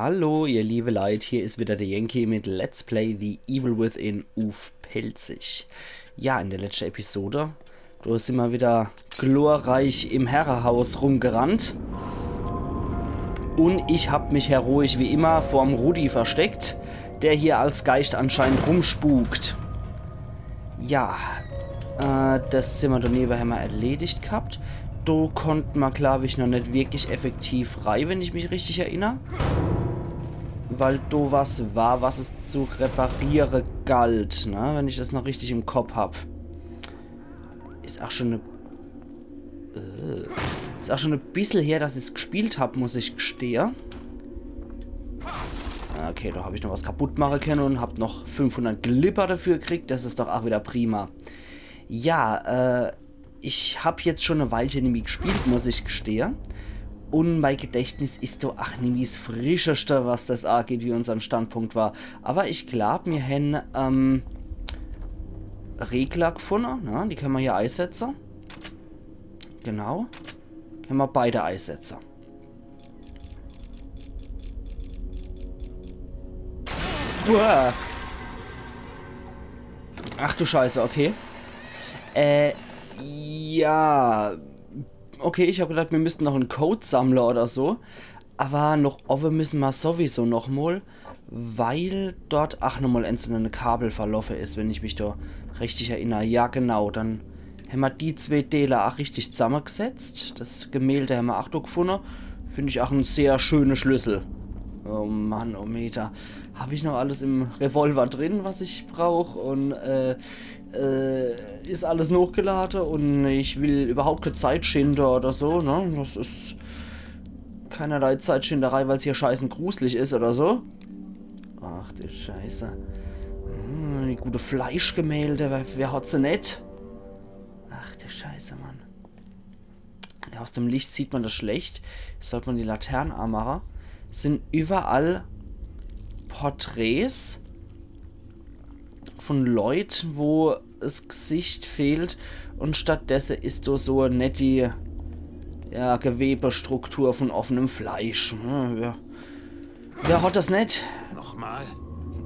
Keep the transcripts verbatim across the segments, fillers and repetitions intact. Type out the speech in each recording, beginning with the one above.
Hallo, ihr liebe Leit, hier is wieder der Yankee mit Let's Play The Evil Within uff Pälzisch. Ja, in der letschte Episode, do sin mer wieder glorreich im Herrehaus rumgerannt. Un ich hab mich heroisch wie immer vorm Rudi versteckt, der hier als Geischt anscheinend rumspukt. Ja, äh, das Zimmer donewe hämmer erledigt gehabt. Do konnt mer, glaab ich, noch net wirklich effektiv rei, wenn ich mich richtig erinner. Weil do was war, was es zu repariere galt, ne? Wenn ich das noch richtig im Kopp hab. Is ach schon e, äh, is ach schon e bissel her, dass ich's gespielt hab, muss ich gestehe. Okay, do hab ich noch was kaputt mache kenne un hab noch fünfhundert Glibber dafür gekriegt. Das is doch ach wieder prima. Ja, äh, ich hab jetzt schon e Weilche nimmi gespielt, muss ich gestehe. Un mei Gedächtnis is do ach nimmi s Frischeste, was das ageht, wie unsern Standpunkt war. Aber ich glaab, mir hän, ähm, Regler gefunne, ne? Die kenne mer hier eisetze. Genau. Kenne mer beide eisetze. Uah. Ach du Scheiße, okay. Äh, ja. Okay, ich hab gedacht, mir müssten noch en Code sammle oder so. Aber noch owwe müssen mer sowieso noch mol, weil dort ach noch mol eens so e Kabel verloffe is, wenn ich mich do richtig erinner. Ja, genau, dann hämmer die zwee Deele ach richtig zammegesetzt. Das Gemälde hämmer ach do gefunne. Find ich ach en sehr schöne Schlüssel. Oh Mann, oh Meter. Hab ich noch alles im Revolver drin, was ich brauch? Un, äh, äh, is alles nochgelade un ich will überhaupt kee Zeit schinde oder so, ne? Das is keinerlei Zeitschinderei, weil's hier scheißen gruselig is oder so. Ach du Scheiße. Hm, die gute Fleischgemälde, wer, wer hat se net? Ach du Scheiße, Mann. Ja, aus dem Licht sieht mer das schlecht. Sollt mer die Latern anmache. Sin überall Porträts von Leit, wo es Gesicht fehlt un stattdesse is do so e netti, ja, Gewebestruktur von offenem Fleisch. Hm, ja. Wer hat das net? Nochmal?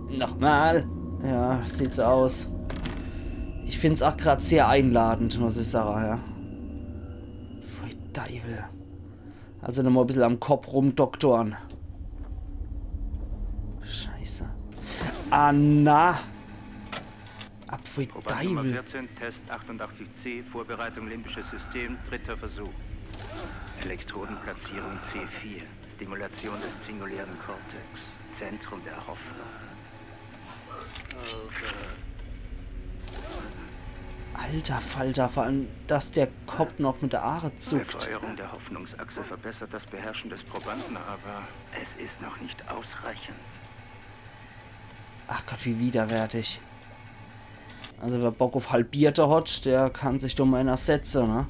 Nochmal? Ja, sieht so aus. Ich find's ach grad sehr einladend, muss ich sage, ja. Pfui Deiwel. Also nochmal e bissel am Kopp rumdoktoren. Scheiße. Ah, na. Ah, pfui Deiwel. Proband Nummer vierzehn, Test achtundachtzig C, Vorbereitung limbisches System, dritter Versuch. Elektrodenplatzierung C vier, Stimulation des singulären Kortex, Zentrum der Hoffnung. Alter Falter, vor allem, dass der Kopp noch mit de Aache zuckt. Befeuerung der Hoffnungsachse verbessert das Beherrschen des Probanden, aber es ist noch nicht ausreichend. Ach Gott, wie widerwärtig. Also wer Bock uff Halbierte hat, der kann sich do mol eener setze, ne?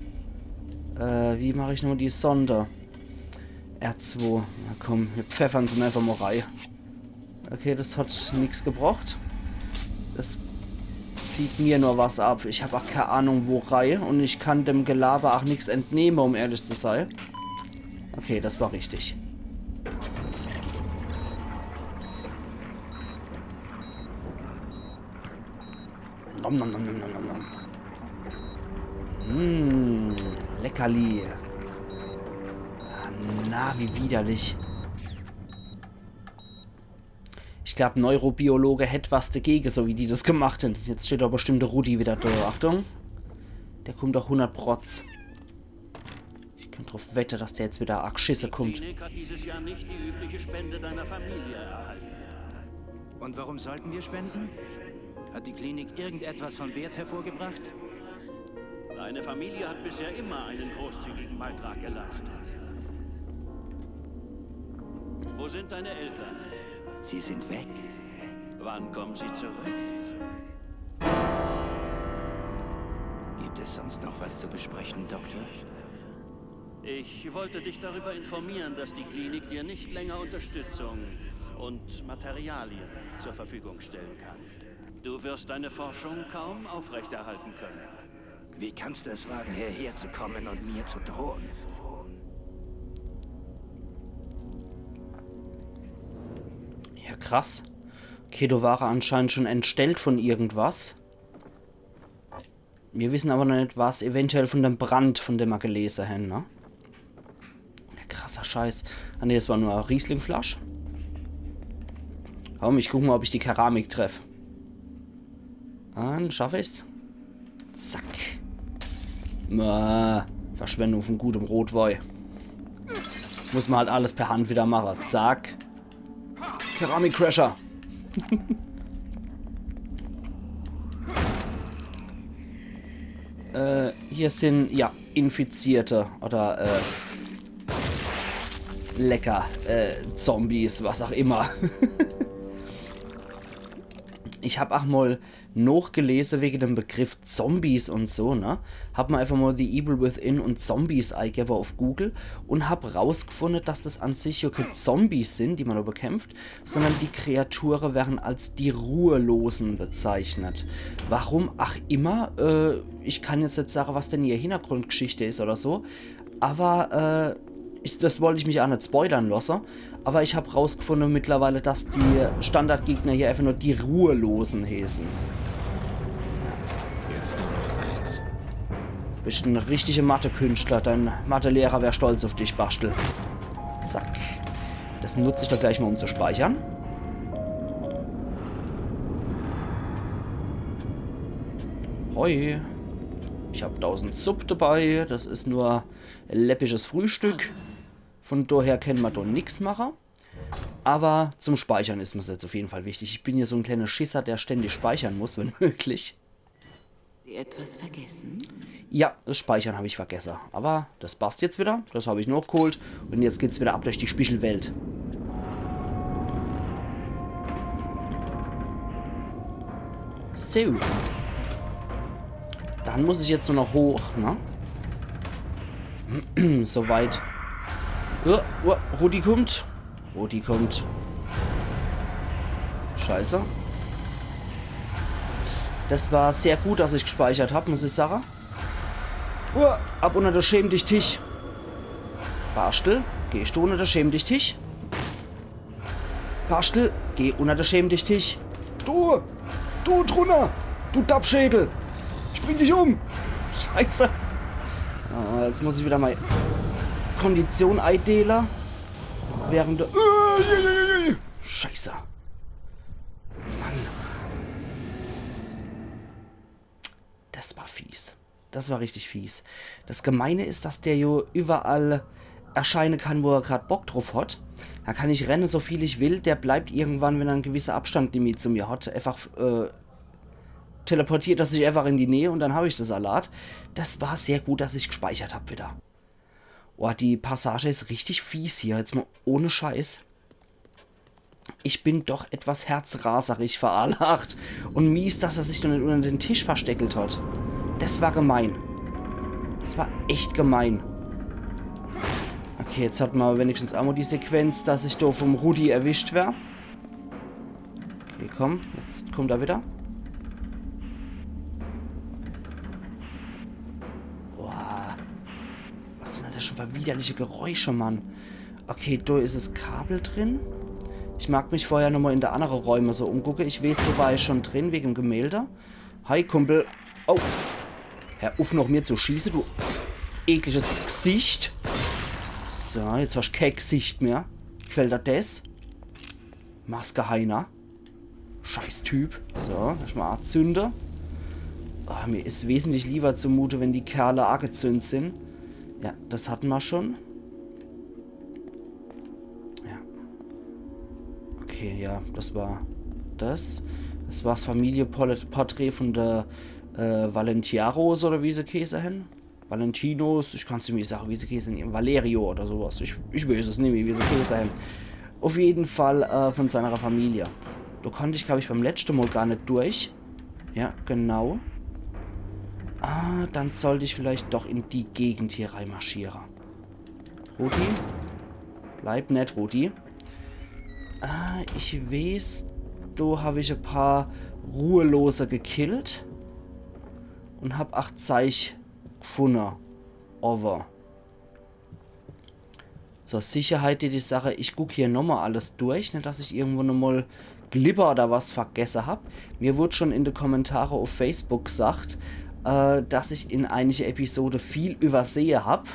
Äh, wie mach ich nur die Sonde? R zwei. Na komm, mir pfeffern se einfach mol rei. Okay, das hat nix gebracht. Das zieht mir nur was ab. Ich hab ach kee Ahnung, wo rei. Un ich kann dem Gelaber ach nix entnehme, um ehrlich zu sei. Okay, das war richtig. Nom, nom, nom, nom, nom, nom, nom. Mm, Leckerli. Ah, na, wie widerlich. Ich glaab, Neurobiologe hätt was dagege, so wie die das gemacht hän. Jetzt steht doch bestimmt de Rudi wieder do. Achtung. Der kummt doch hundert Protz. Ich kann druff wette, dass der jetzt wieder arg schisse kummt. Die Klinik hat dieses Jahr nicht die übliche Spende deiner Familie erhalten. Und warum sollten wir spenden? Hat die Klinik irgendetwas von Wert hervorgebracht? Deine Familie hat bisher immer einen großzügigen Beitrag geleistet. Wo sind deine Eltern? Sie sind weg. Wann kommen sie zurück? Gibt es sonst noch was zu besprechen, Doktor? Ich wollte dich darüber informieren, dass die Klinik dir nicht länger Unterstützung und Materialien zur Verfügung stellen kann. Du wirst deine Forschung kaum aufrechterhalten können. Wie kannst du es wagen, hierher zu kommen und mir zu drohen? Ja, krass. Okay, do war er anscheinend schon entstellt von irgendwas. Mir wissen aber noch net, was eventuell von dem Brand, von dem mer gelese hen, ne? Ja, krasser Scheiß. Ah, ne, es war nur e Rieslingflasch. Komm, ich guck mal, ob ich die Keramik treff. Dann schaff ich's. Zack. Äh, Verschwendung von gutem Rotwoi. Muss mer halt alles per Hand wieder mache. Zack. Keramik Crusher. Äh, hier sind, ja, Infizierte oder, äh, lecker, äh, Zombies, was auch immer. Ich hab auch mal nochgelese wege dem Begriff Zombies und so, ne? Hab mal einfach mal The Evil Within und Zombies eingebe auf Google und hab rausgefunden, dass das an sich ja keine Zombies sind, die man da bekämpft, sondern die Kreaturen werden als die Ruhelosen bezeichnet. Warum auch immer, äh, ich kann jetzt nicht sagen, was denn ihr Hintergrundgeschichte ist oder so, aber, äh, ich, das wollte ich mich auch nicht spoilern lassen. Aber ich hab rausgefunden mittlerweile, dass die Standardgegner hier einfach nur die Ruhelosen heißen. Jetzt nur noch eins. Bist ein richtiger Mathe-Künstler. Dein Mathelehrer wär stolz auf dich, Bastel. Zack. Das nutze ich doch gleich mal, um zu speichern. Hoi. Ich hab tausend Sub dabei. Das ist nur läppisches Frühstück. Von daher können mer da nix mache. Aber zum Speichern ist mir's jetzt auf jeden Fall wichtig. Ich bin hier so ein kleiner Schisser, der ständig speichern muss, wenn möglich. Sie etwas vergessen? Ja, das Speichern hab ich vergessen. Aber das passt jetzt wieder. Das hab ich noch geholt. Und jetzt geht's wieder ab durch die Spiegelwelt. So. Dann muss ich jetzt nur noch hoch, ne? Soweit. Oh, oh, Rudi kommt. Rudi kommt. Scheiße. Das war sehr gut, dass ich gespeichert hab, muss ich sagen. Oh, ab unter de Schäm-dich-Tisch. Bastel, gehst du unter de Schäm-dich-Tisch? Bastel, geh unter de Schäm-dich-Tisch. Du! Du drunner! Du Dappschädel! Ich bring dich um! Scheiße! Ah, jetzt muss ich wieder mal Kondition eidele. Während der... Äh, je, je, je, je. Scheiße. Mann. Das war fies. Das war richtig fies. Das Gemeine is, dass der jo überall erscheine kann, wo er grad Bock drauf hat. Da kann ich renne, so viel ich will. Der bleibt irgendwann, wenn er en gewisse Abstandlimit zu mir hat, einfach, äh, teleportiert er sich einfach in die Nähe und dann hab ich das Salat. Das war sehr gut, dass ich gespeichert hab wieder. Boah, die Passage is richtig fies hier. Jetzt mal ohne Scheiß. Ich bin doch etwas herzraserig veranlagt. Und mies, dass er sich doch net unter den Tisch versteckelt hat. Das war gemein. Das war echt gemein. Okay, jetzt hat mer wenigstens emol die Sequenz, dass ich do vom Rudi erwischt wer. Okay, komm, jetzt kommt er wieder. Boah. Was sind denn das schon für widerliche Geräusche, Mann? Okay, do is es Kabel drin. Ich mag mich vorher nochmal in de annere Räume so umgucke. Ich weeß, do war ich schon drin, wegem Gemälde. Hi, Kumpel. Oh. Hör uff, noch mir zu schieße, du ekliges Gsicht. So, jetzt hasch kee Gsicht mehr. Gefällt der des? Maske Heiner. Scheiß Typ. So, lass mal azünde. Ah, mir is wesentlich lieber zumute, wenn die Kerle agezünd sin. Ja, das hatten mer schon. Ja. Okay, ja, das war das. Das war's Familienporträt von der, äh, Valentiaros oder wie se geheiße hen. Valentinos, ich kann's nimmi sage, wie se geheiße hen. Valerio oder sowas. Ich, ich weeß es nimmi, wie se geheiße hen. Auf jeden Fall, äh, von seiner Familie. Do konnt ich, glaub ich, beim letschte Mal gar net durch. Ja, genau. Ah, dann sollt ich vielleicht doch in die Gegend hier reimarschiere. Rudi? Bleib net, Rudi. Ah, ich weeß, do hab ich e paar Ruhelose gekillt. Und hab acht Zeich gefunne. Over. Zur Sicherheit, die, die Sache, ich guck hier nochmal alles durch, net, dass ich irgendwo nochmal Glibber oder was vergesse hab. Mir wurde schon in de Kommentare auf Facebook gesagt, äh, dass ich in einige Episode viel übersehe hab.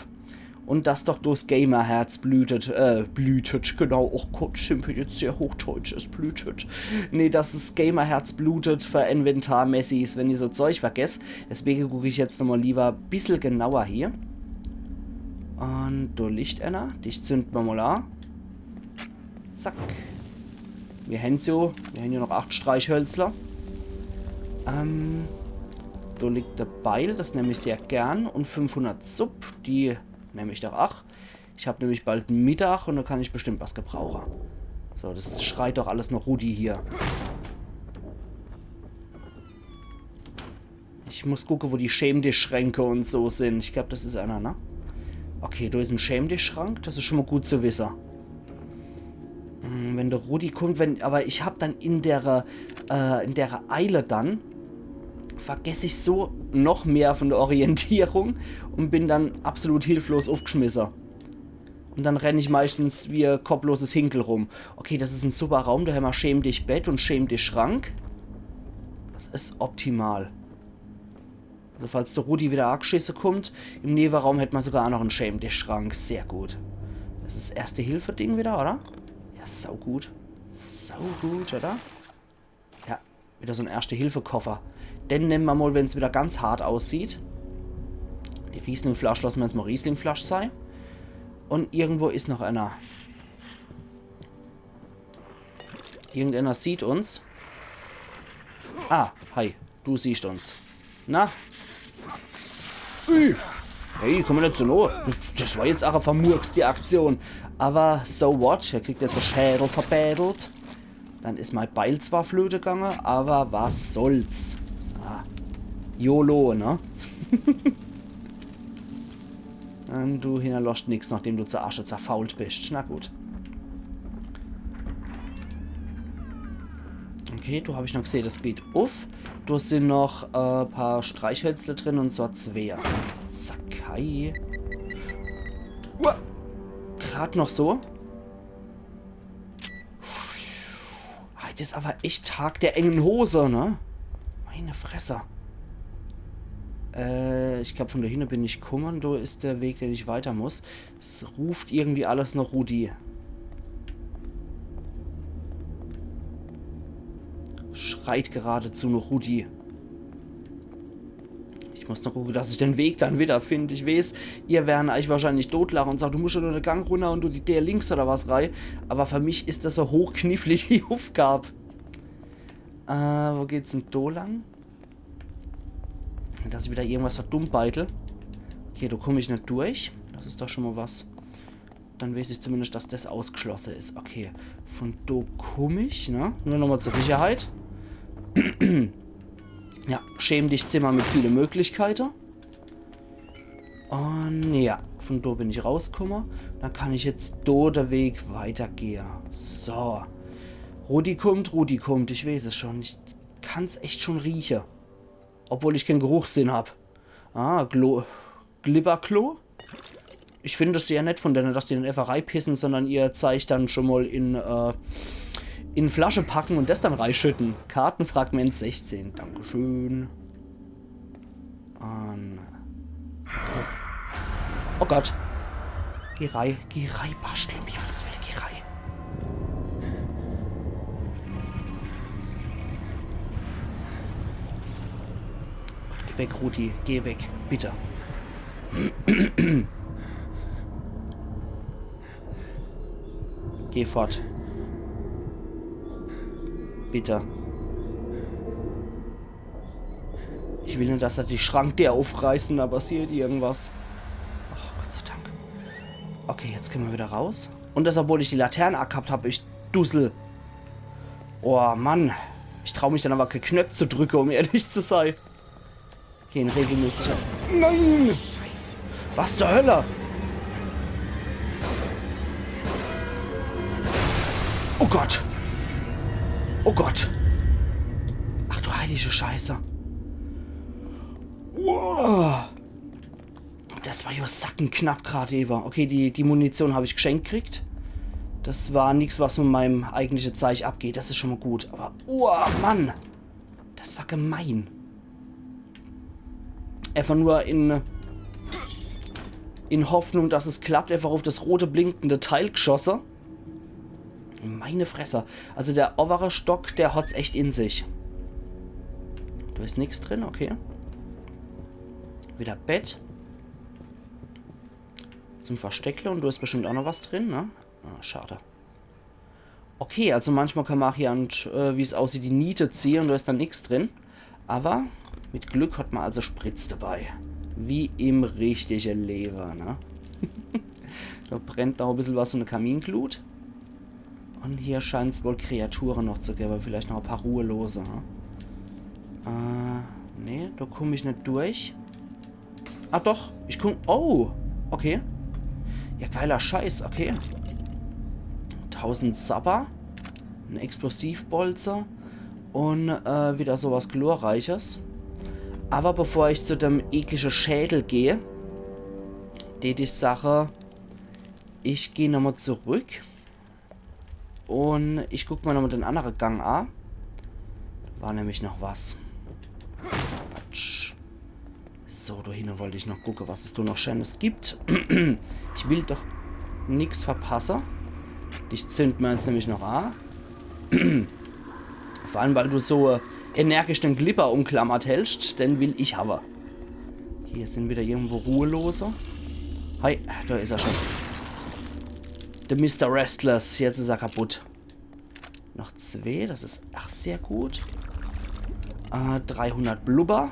Und dass doch das Gamerherz blühtet, äh, blühtet, genau, oh Gott, sind wir jetzt sehr hochdeutsch, es blühtet. Nee, dass es Gamerherz blutet für Inventarmäßig, wenn ich so Zeug vergess. Deswege guck ich jetzt nochmal lieber bissel genauer hier. Und da liegt einer, dich zünd mer mal an. Zack. Wir hän's jo, wir hänn jo noch acht Streichhölzler. Ähm, da liegt der Beil, das nemm ich sehr gern. Und fünfhundert Sub, die nemm ich doch ach. Ich hab nämlich bald Mittag und da kann ich bestimmt was gebrauche. So, das schreit doch alles noch Rudi hier. Ich muss gucke, wo die Schäm-dich-Schränke und so sind. Ich glaub, das is einer, ne? Okay, da is en Schäm-dich-Schrank. Das is schon mal gut zu wisse. Hm, wenn der Rudi kommt, wenn, aber ich hab dann in der, äh, in der Eile dann, vergess ich so noch mehr von der Orientierung und bin dann absolut hilflos aufgeschmisse. Und dann renn ich meistens wie e kopploses Hinkel rum. Okay, das is en super Raum, da hämmer Schäm-dich-Bett und Schäm-dich-Schrank. Das is optimal. Also falls der Rudi wieder aagschisse kommt, im Neweraum hätt mer sogar ach noch en Schäm-dich-Schrank. Sehr gut. Das is Erste-Hilfe-Ding wieder, oder? Ja, saugut. Saugut, oder? Ja, wieder so en Erste-Hilfe-Koffer. Den nemme mer mal, wenn's wieder ganz hart aussieht. Die Riesling-Flasch lasse mer jetzt mal Riesling-Flasch sei. Und irgendwo is noch einer. Irgendeiner sieht uns. Ah, hi, du siehst uns. Na? Ui. Hey, komm mer net so nah. Das war jetzt ach e vermurkste Aktion. Aber so what? Er kriegt jetzt de Schädel verbädelt. Dann is mei Beil zwar flöte gange, aber was soll's. So. YOLO, ne? Und du hinnerlosst nix, nachdem du zur Asche zerfault bist. Na gut. Okay, du hab ich noch gesehen, das geht uff. Du hast noch, äh, paar Streichhölzle drin und zwar zwee. Sakai. Uah. Grad noch so. Heit is aber echt Tag der engen Hose, ne? Meine Fresse. Äh, ich glaub, von da hinne bin ich kumme. Do is der Weg, den ich weiter muss. Es ruft irgendwie alles noch Rudi. Schreit geradezu noch Rudi. Ich muss noch gucke, dass ich den Weg dann wiederfind. Ich weeß, ihr werren eich wahrscheinlich dotlache und sage, du musst jo nur de Gang runner und do die Deer links oder was rei. Aber für mich is das e hochknifflige Aufgab. Äh, wo geht's denn do lang? Dass ich wieder irgendwas verdummbeitel. Okay, do kumm ich net durch. Das is doch schon mal was. Dann weeß ich zumindest, dass das ausgeschlosse is. Okay, von do kumm ich, ne? Nur nochmal zur Sicherheit. Ja, Schäm-dich-Zimmer mit viele Möglichkeite. Und ja, von do bin ich rauskumme. Dann kann ich jetzt do de Weg weitergehe. So. Rudi kummt, Rudi kummt. Ich weeß es schon. Ich kann's echt schon rieche. Obwohl ich keen Geruchssinn hab. Ah, Glo-, Glibberklo? Ich find es sehr nett von denne, dass die net einfach reipissen, sondern ihr Zeich dann schon mal in, äh, in Flasche packe und das dann reischütte. Kartenfragment sechzehn, dankeschön. Ähm. Oh Gott. Geh rei, geh rei, Bastel, um Himmels Willen, geh rei. Geh weg, Rudi, geh weg, bitte. Geh fort. Bitte. Ich will nur, dass er die Schranktür aufreißt und da passiert irgendwas. Oh, Gott sei Dank. Okay, jetzt können wir wieder raus. Und das, obwohl ich die Laterne angehabt hab, ich Dussel. Oh, Mann. Ich trau mich dann aber, kee Knöpp zu drücke, um ehrlich zu sein. Okay, in regelmäßiger. Nein! Was zur Hölle? Oh Gott! Oh Gott! Ach du heilige Scheiße! Wow. Das war jo sackeknapp grad ewe. Okay, die, die Munition hab ich gschenkt kriegt. Das war nix, was mit meinem eigentliche Zeich abgeht. Das is schon mal gut. Aber, oh Mann, das war gemein. Einfach nur in, in Hoffnung, dass es klappt, einfach auf das rote blinkende Teil geschosse. Meine Fresse. Also der obere Stock, der hat's echt in sich. Do is nix drin, okay. Wieder Bett. Zum Versteckle und do is bestimmt auch noch was drin, ne? Ah, schade. Okay, also manchmal kann man auch hier, an, äh, wie's aussieht, die Niete ziehe und do is dann nix drin. Aber mit Glück hat man also Sprit dabei. Wie im richtige Lewe, ne? Do brennt noch e bissel was von der Kaminglut. Und hier scheint's wohl Kreature noch zu gebe. Vielleicht noch e paar Ruhelose, ne? Äh, nee, do komm ich net durch. Ah doch, ich komm. Oh, okay. Ja, geiler Scheiß, okay. Tausend Sabber, en Explosivbolze und äh, wieder sowas Glorreiches. Aber bevor ich zu dem eklige Schädel geh, die, die Sache, ich geh nochmal zurück. Und ich guck mal nochmal den andere Gang a. Do war nämlich noch was. Quatsch. So, do hinne wollt ich noch gucke, was es do noch Schönes gibt. Ich will doch nix verpasse. Dich zünd mer jetzt nämlich noch a. Vor allem, weil du so äh, energisch den Glipper umklammert hältst, den will ich habe. Hier sin wieder irgendwo Ruhelose. Hi, do is er schon. Der Mister Restless, jetzt is er kaputt. Noch zwee, das is ach sehr gut. Äh, dreihundert Blubber.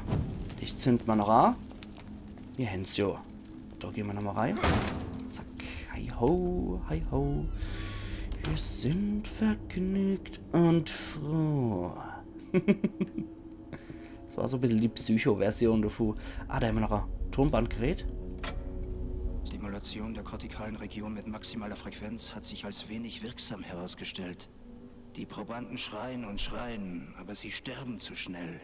Dich zünd mer noch a. Hier, Hänschen. Do geh mer nochmal rein. Zack. Hi ho, hi ho. Wir sind vergnügt und froh. Das war so e bissel die Psycho-Version davon. Ah, do hämmer noch e Tonbandgerät. Stimulation der kortikalen Region mit maximaler Frequenz hat sich als wenig wirksam herausgestellt. Die Probanden schreien und schreien, aber sie sterben zu schnell.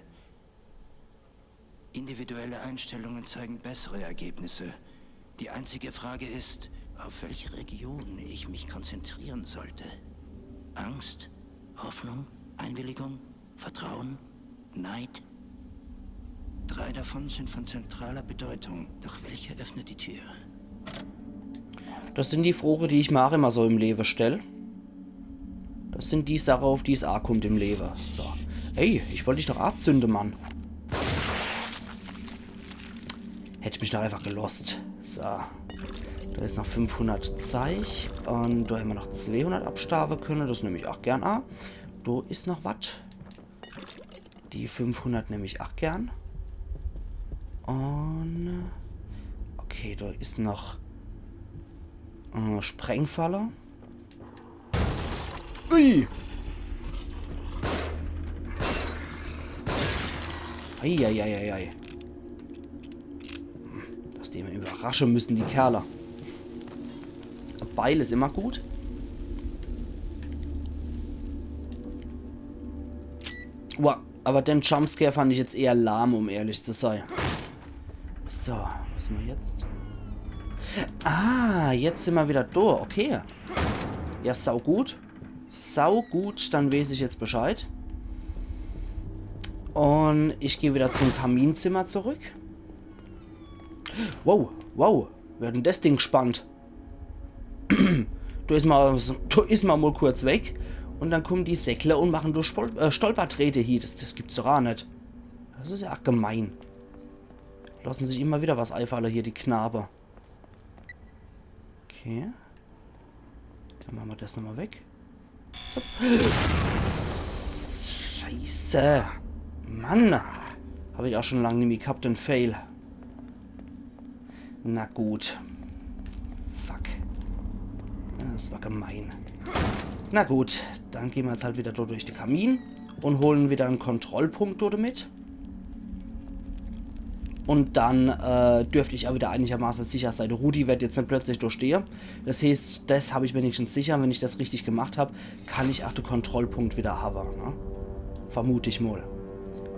Individuelle Einstellungen zeigen bessere Ergebnisse. Die einzige Frage ist, auf welche Region ich mich konzentrieren sollte. Angst? Hoffnung? Einwilligung? Vertrauen? Neid? Drei davon sind von zentraler Bedeutung. Doch welche öffnet die Tür? Das sin die Froge, die ich mer ach immer so im Lewe stell. Das sin die Sache, auf die's akummt im Lewe. So. Ey, ich wollt dich doch azünde, Mann. Hätt mich doch einfach gelosst. So. Do is noch fünfhundert Zeich. Und do hämmer noch zweehundert abstauwe könne. Das nemm ich ach gern a. Do is noch wat. Die fünfhundert nemm ich ach gern. Und okay, do is noch äh, Sprengfalle. Ui! Eieieiei. Dass die immer überrasche müssen, die Kerle. E Beil is immer gut. Wow, aber den Jumpscare fand ich jetzt eher lahm, um ehrlich zu sein. So, was hämmer jetzt? Ah, jetzt sin mer wieder do. Okay. Ja, saugut. Saugut, dann weeß ich jetzt Bescheid. Und ich geh wieder zum Kaminzimmer zurück. Wow, wow. Werd denn das Ding gespannt? Do is mer, do is mer mol kurz weg. Und dann kummen die Säckle und machen do Spol äh, Stolpertrete hie. Das, das gibt's doch ach net. Das is ja ach gemein. Lassen sich immer wieder was eifalle hier, die Knabe. Okay. Dann mache mer das nochmal weg. So. Scheiße. Mann. Hab ich ach schon lang nimmi gehabt, den Fail. Na gut. Fuck. Ja, das war gemein. Na gut, dann gehn mer jetzt halt wieder do durch de Kamin und holen wieder en Kontrollpunkt do mit. Und dann äh, dürft ich ach wieder einigermaße sicher sei. De Rudi werd jetzt net plötzlich do stehe. Das heeßt, das hab ich wenigstens sicher, wenn ich das richtig gemacht hab, kann ich ach de Kontrollpunkt wieder habe. Ne? Vermut ich mol.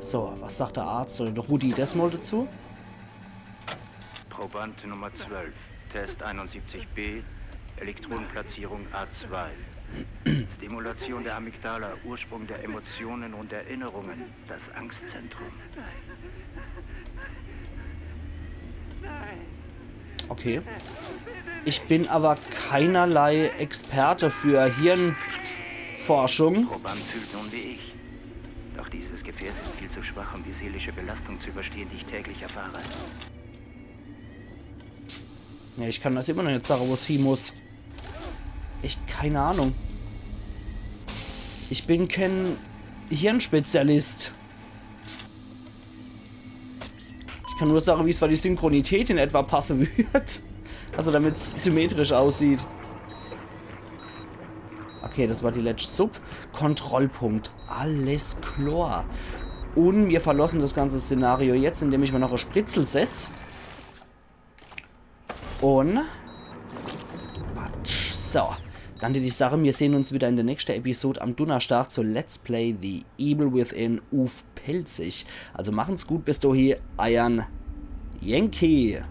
So, was sagt de Arzt oder de Rudi das mol dazu? Proband Nummer zwölf, Test einundsiebzig B, Elektronenplatzierung A zwei. Stimulation der Amygdala, Ursprung der Emotionen und Erinnerungen, das Angstzentrum. Okay. Ich bin aber keinerlei Experte für Hirnforschung. Proband fühlt nun wie ich. Doch dieses Gefäß ist viel zu schwach, um die seelische Belastung zu überstehen, die ich täglich erfahre. Ja, ich kann das immer noch net sage, wo's hie muss. Echt keine Ahnung. Ich bin kein Hirnspezialist. Ich kann nur sage, wie's bei die Synchronität in etwa passe würd. Also damit's symmetrisch aussieht. Okay, das war die letzte Sub. Kontrollpunkt. Alles klar. Und mir verlassen das ganze Szenario jetzt, indem ich mir noch e Spritzel setz. Und... Batsch. So. Dann würd ich sage, mir sehn uns wieder in der nächsten Episode am Dunnerstag zu Let's Play The Evil Within uff Pälzisch. Also machen's gut, bis dohie, eiern Yankee.